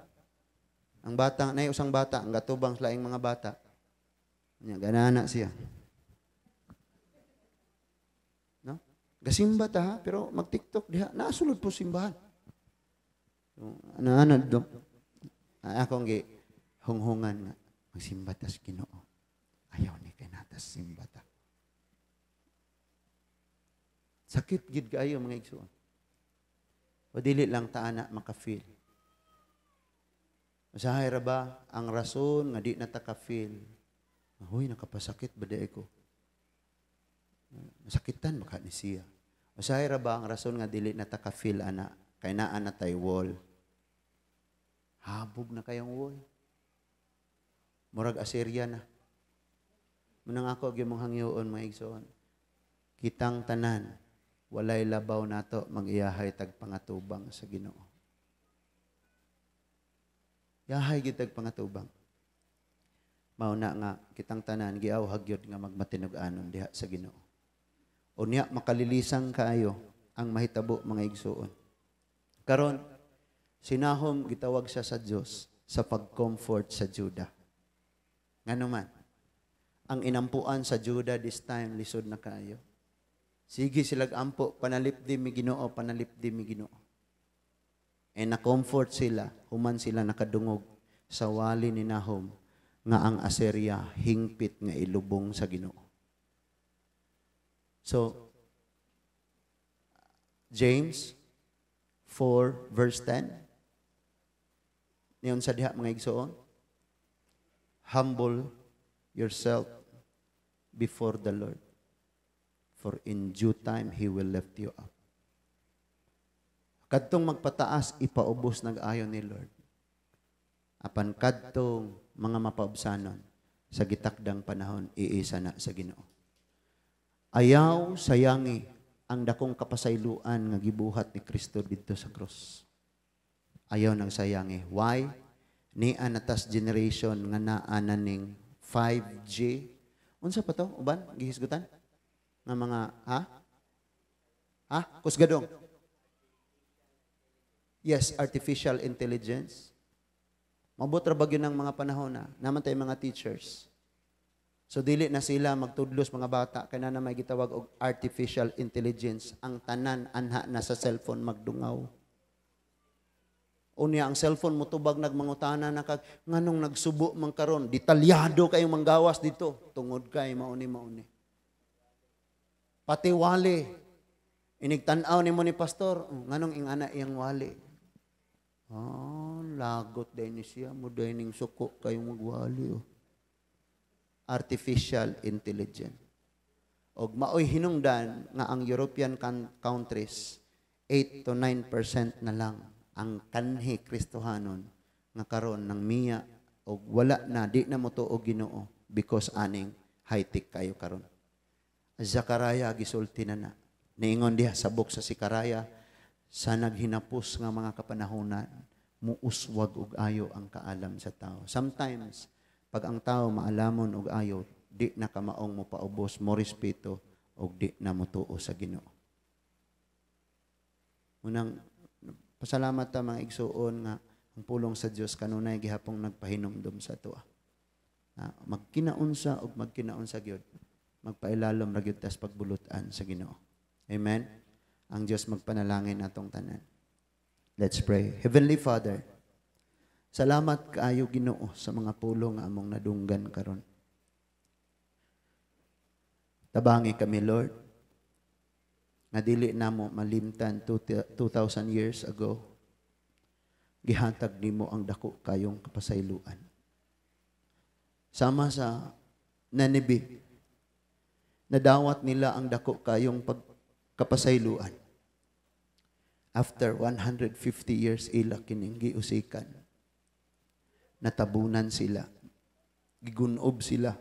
Ang bata, nay usang bata, ang gatubang sa laing mga bata. Nya ganana siya. No? Gasimba ta ha, pero mag-TikTok diha, nasulod po simbahan. So, ana-ana do. Akong gi hunghungan nga magsimba tas Ginoo. Ayaw ni kay natas simba ta. Sakit gid kaayo, mga igsoon. O dili lang ta ana maka-feel. Usahay ra ba ang rason nga di na ta ka-feel? Huy, nakapasakit ba di ko? Masakitan baka ni siya. Usahay ra ba ang rason nga dili na ta ka-feel ana? Kay naa na tay wall. Habog na kayong wall. Murag Assyria na. Munang ako gyud mong hangyoon, mga igsoon. Kitang tanan, walay labaw nato mag-iyahay tag pangatubang sa Ginoo. Yahay gyud tag pangatubang. Mao na nga kitang tanan giawhag gyud nga magmatinug-anon diha sa Ginoo. Unya makalilisang kaayo ang mahitabo, mga igsuon. Karon si Nahum, gitawag siya sa Dios sa pag-comfort sa Juda. Ngano man, ang inampuan sa Juda this time, lisod na kaayo. Sige silag ampo, "Panalipdi mi, Ginoo, panalipdi mi, Ginoo." E na-comfort sila, human sila nakadungog sa wali ni Nahum nga ang Assyria hingpit nga ilubong sa Ginoo. So, James 4 verse 10. Niyon sa diha, mga igsoon. "Humble yourself before the Lord, for in due time He will lift you up." Kadtong magpataas, ipaubos nag-ayo ni Lord. Apan kadtong mga mapaubsanon, sa gitakdang panahon, iisa na sa Ginoo. Ayaw sayangi ang dakong kapasayloan nga gibuhat ni Kristo didto sa krus. Ayaw nang sayangi. Why? Nia na tas generation nga naa na ning 5G. Unsa pa to? Uban? Gihisgutan? Nga mga, ha? Ha? Kusgadong? Yes, artificial intelligence. Mabot ra ba gyud ng mga panahon na naman tayo mga teachers. So dili na sila magtudlos mga bata kay na may gitawag og artificial intelligence. Ang tanan anha na sa cellphone magdungaw. Unya ang cellphone motubag, nagmangutana na kag nganong nagsubo man karon, detalyado kayong manggawas dito tungod kay mauni mauni. Pati wali. Inig tan-aw nimo ni pastor, "Oh, nganong ingana iyang wali?" Oh, lagot din ni siya mo ning suko kayong magwali, oh. Artificial intelligence. Og maoy hinungdan nga ang European countries, 8 to 9% na lang ang kanhi Kristohanon nga karon nang miya og wala na, di na mo og Ginoo because aning high-tech kayo karon. Zechariah gisulti na na. Niingon diha sa book sa Zechariah, sa naghinapos nga mga kapanahonan, muuswag og ayo ang kaalam sa tao. Sometimes, pag ang tao maalamon og ayo, di na kamaong mo paubos, mo respeto, og di na motuo sa Ginoo. Unang pasalamat ta, mga igsuon, nga ang pulong sa Dios kanunay gihapong nagpahinumdom sa atoa. Magkinaunsa og magkinaunsa gyud, magpailalom ra gyud tas pagbulutan sa Ginoo. Amen. Ang Dios magpanalangin natong tanan. Let's pray. Heavenly Father, salamat kaayo, Ginoo, sa mga pulong nga among nadunggan karon. Tabangi kami, Lord, nga dili namo malimtan 2,000 years ago, gihatag nimo ang dako kayong kapasayloan. Sama sa Nineveh, nadawat nila ang dako kayong pagkapasayloan. After 150 years ila kining giusikan. Natabunan sila. Gigunob sila.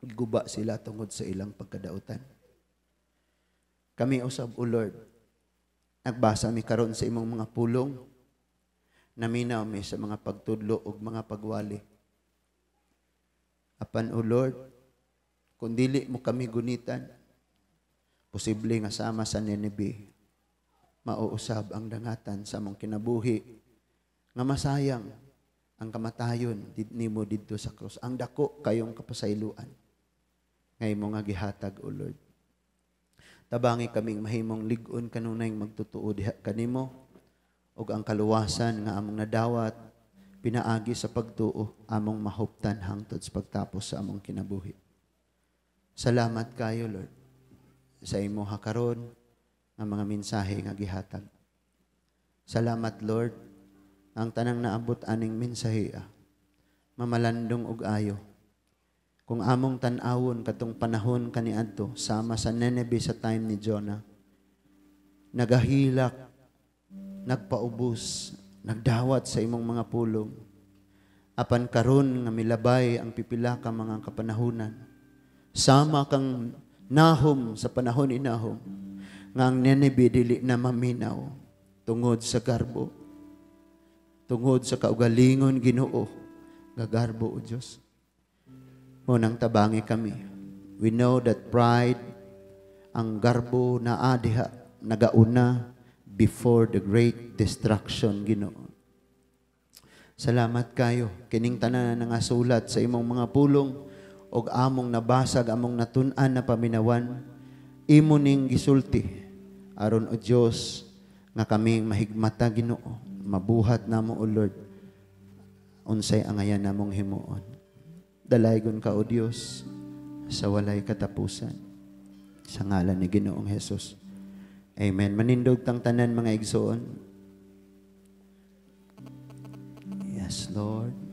Giguba sila tungod sa ilang pagkadautan. Kami usab, O Lord, nagbasa mi karon sa imong mga pulong, naminaw mi sa mga pagtudlo ug mga pagwali. Apan, O Lord, kung dili mo kami gunitan, posible nga sama sa Nineveh, mauusab ang dangatan sa among kinabuhi, nga masayang ang kamatayon nimo didto sa krus. Ang dako kayong kapasayloan ngay mo nga gihatag, O Lord. Tabangi kaming mahimong lig-on kanunay magtutuo diha kanimo ug ang kaluwasan nga among nadawat pinaagi sa pagtuo, among mahuptan hangtod sa pagtapos sa among kinabuhi. Salamat kayo, Lord, sa imo karon nga mga mensahe nga gihatag. Salamat, Lord, ang tanang naabot aning mensahe, mamalandong og ayo. Kung among tan-awon katong panahon kaniadto sama sa Nineveh sa time ni Jonah, nagahilak, nagpaubos, nagdawat sa imong mga pulong. Apan karon nga milabay ang pipila ka mga kapanahunan, sama kang Nahum sa panahon ni Nahum, nga ang Nineveh dili na maminaw tungod sa garbo, tungod sa kaugalingon, Ginoo, nga garbo, o Dios. Mao nang tabangi kami. We know that pride, ang garbo naa diha, nagauna before the great destruction, Ginoo. Salamat kayo. Kining tanan nga sulat sa imong mga pulong og among nabasag, among natun-an na paminawan, imo ning gisulti aron, O Dios, nga kaming mahigmata, Ginoo, mabuhat namo, O Lord, unsay angayan namong himuon. Dalaygon ka, O Dios, sa walay katapusan. Sa ngalan ni Ginoong Jesus. Amen. Manindog tang tanan, mga igsoon. Yes, Lord.